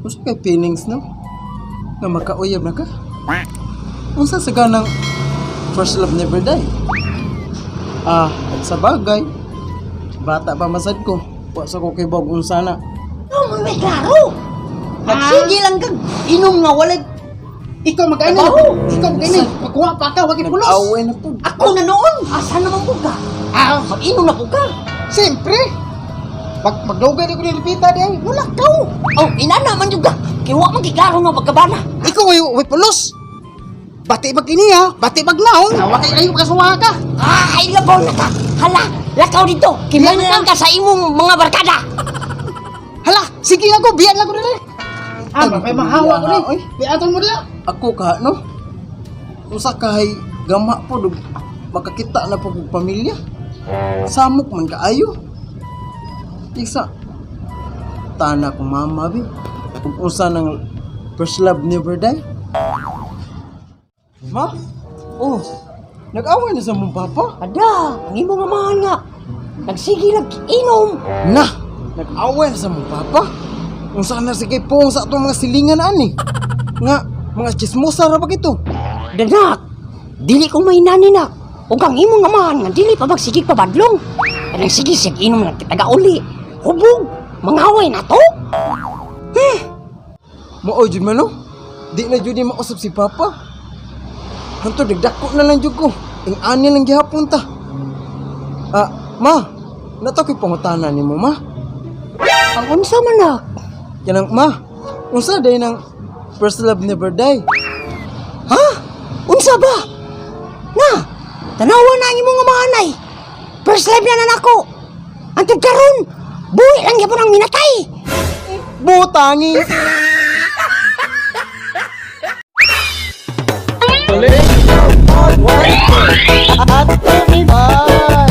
Unsa kay feelings, no? Nga makauyab na ka? Unsa sa ganang first love never die? Ah, sa bagay, bata pa masad ko. Wa sa ko kay bog unsa na. No, may klaro. Nagsige lang kag inom nga wala. Ikaw mag-ainom. Trabaho. Ikaw mag-ainom. Magkuha pa ka, wag pulos. Nag-away na po. Ako na noon. Asa naman ko ka? Ah, Mag-inom na ko ka. siyempre. Pag magdugay di ko nilipita di ay, wala ka. Oh, inana man juga. Kay wa man giklaro nga pagkabana. Ikaw ay way pulos. Bati pag iniya, bati pag naong. Awa kay ayo kasuwa ka. Ah, ay labaw na ka. Hala, lakaw dito. Kimay na lang ka sa imong mga barkada. Hala, sige lang ko, biyan lang ko dili. Ah, may mahawa ko ni. Oy. Biaton mo dila. Ako ka, no? Unsa kahay gama po dug makakita na po kog pamilya. Samok man kaayo. Isa tana kong mama bi. Kung unsa nang first love never die. Ma? Oh, nag-away na sa mong papa. Ada, ang imong amahan nga. Nagsige lang inom. Na, nag-away na sa mong papa. Unsa na sige po sa atong mga silingan ani. Nga mga chismosa ra ba kito? Danak, dili ko may nak. Ug ang imong amahan nga dili pa magsigig pabadlong. Kanang sige sig inom na taga-uli. Hubog, mangaway na to. Mao jud man no? Di na jud ni mausap si Papa. Hanto dagdako na lang jud ko. Ing ani lang gihapon ta. Ah, ma, nato ko'y pangutana nimo, ma. Ang unsa man nak? Kanang ma, unsa day nang first love never die? Ha? Unsa ba? Na, tanawa na ang imong amahan ay. First life na na nako. Antod karon, buhi lang gyapon ang minatay. Butangi. At 25.